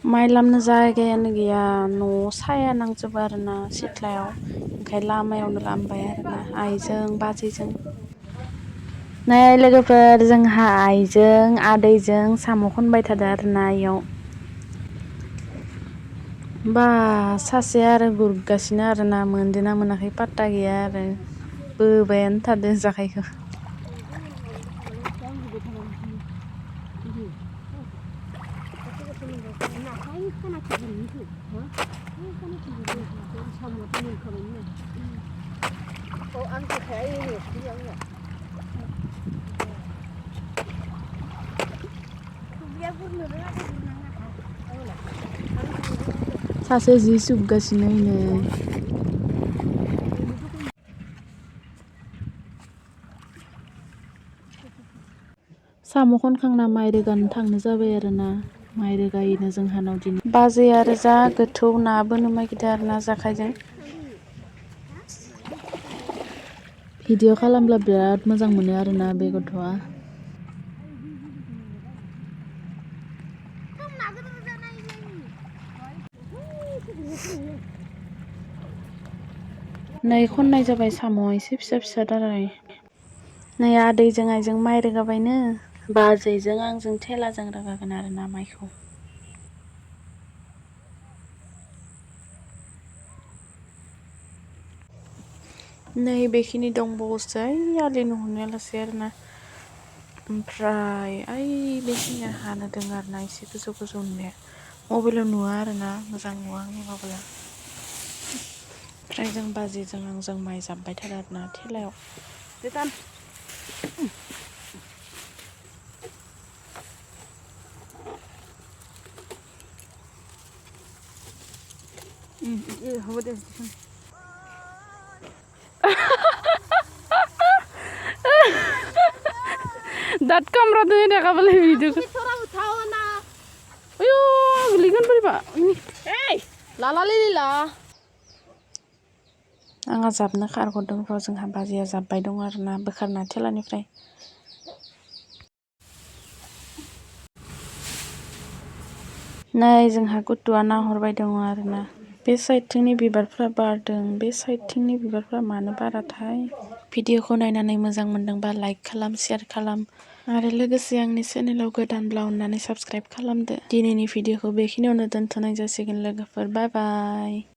माइ लामनो जायगायानो गैया न'आव साया नांजोबो आरोना सिथ्लायाव ओंखाय लामायावनो लामबाय आरोना आइजों बाजैजों नै लोगोफोर जोंहा आइजों आदैजों साम' खनबाय थादों आरोना इयाव बा सासे आरो गुरगासिनो आरोना मोनदोंना मोनाखै पात्ता गैया आरो बोबायानो थादों जाखायखौ सासे जि सुगासिनो इनो साम' खनखांना माइ रोगानो थांनो जाबाय आरोना माइ रोगायोनो जोंहानाव दिनै बाजै आरो जा गोथौ ना बोनो नागिरदों आरोना जाखायजों भिडिअ खालामब्ला बिराद मोजां मोनो आरोना बे गथ'आ नै खननाय जाबाय साम' एसे फिसा फिसा दालाय नै आदैजों आइजों माइ रोगाबायनो बाजैजों आंजों थेलाजों रोगागोन आरोना माइखौ नै बेखिनि दंबावोसै आलि नुहुरनाया लासै आरोना ओमफ्राय ओइ बेखिनिया हानो दङ आरोना एसे गोजौ गोजौ नुनाया मबाइलाव नुवा आरोना मोजां नुवा आंनि मबाइला ओमफ्राय जों बाजैजों आंजों माइ जाबबाय थादों आरोना थेलायाव दात कामरा दे देखा बोले वीडियो को थोड़ा उठाओ ना अयो गोलैगोन बोरैबा लाला लिला आंहा जाबनो खारग'दों र' जोंहा बाजैया जाब्बाय दं आरोना बोखारना थेलानिफ्राय नै जोंहा गुतुआ नाहरबाय दङ आरोना बे साइडथिंनि बिबारफ्रा बारदों बे साइडथिंनि बिबारफ्रा मानो बाराथाय भिडिअखौ नायनानै मोजां मोनदोंबा लाइक खालाम शेयार खालाम आरो लोगोसे आंनि चेनेलाव गोदानब्ला अननानै साबस्क्राइब खालामदो दिनैनि भिडिअखौ बेखिनियावनो दोनथ'नाय जासिगोन लोगोफोर बाय बाय